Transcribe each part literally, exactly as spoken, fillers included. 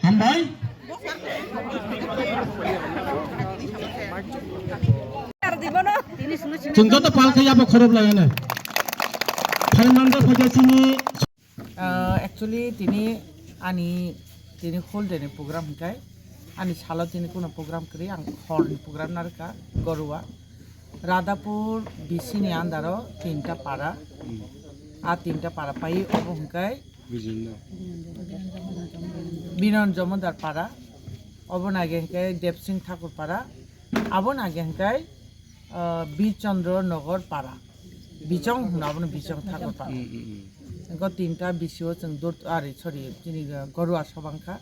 Hambai. Chwng joto pal khe yabo khorop lai hwnwi. Phaimanda phaikha chini. Ah, actually, tini ani, tini whole day ni program hwnkhe, ani salo tini kuno program kwrwi, ang hor ni program narwkha, Gorua. Radhapur B C ni under o tinta para. Hmm. A tinta para pai obo hwnkhe Bijinda. Binon Jomodar para, obo nage hwnkhe Debsing Thakur para, abo nage hwnkhe, ah, Bichandra Nagar para. Bichong hwno abono Bichong Thakur para. Hmm, hmm, hmm. Hwnkhe tinta B C o chwng dot, ari, sorry, chini Gorua sobangkha.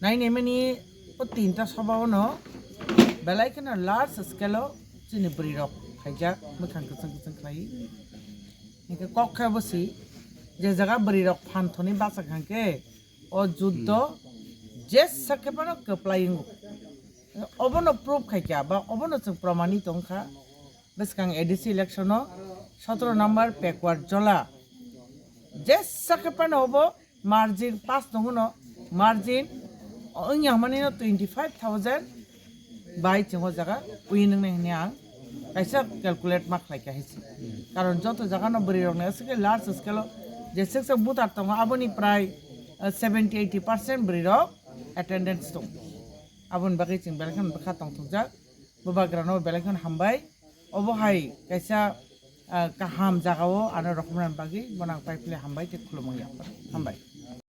Nainai mani o tinta soba ono belai kheno large scale o chini bwrwi rok khaijak, mwkhang kwchwng kwchwng khlai. Hwnkhe kok khe bo si je jaga bwrwi rok phan thoni bachak hwnkhe o juddo jesa khe phano kwplai wngo. Obono proof khaikha ba obono chwng promani tongkha. Bwskang A D C election o sotoro number Pekwar Jola jesa khe phano obo margin pass tongo no, margin wngya hwnmani no twenty five thousand bai chwng o jaga winning nai hwnwi ang kaisa calculate ma khlai kha hai se. Karon joto jaga no bwrwi rok ni aswk khe large scale o je swk swk voter tongo, aboni prai, eh, seventy eighty percent bwrwi rok attendance tongo. Aboni bagwi chwng belai kheno bwkha tongthokjak, bubagra no belai kheno hambai. Obo hai kaisa, ah, kaham jaga o ano rohorna bagwi bono ang pai philai hambai tei khulumung ya. Hambai.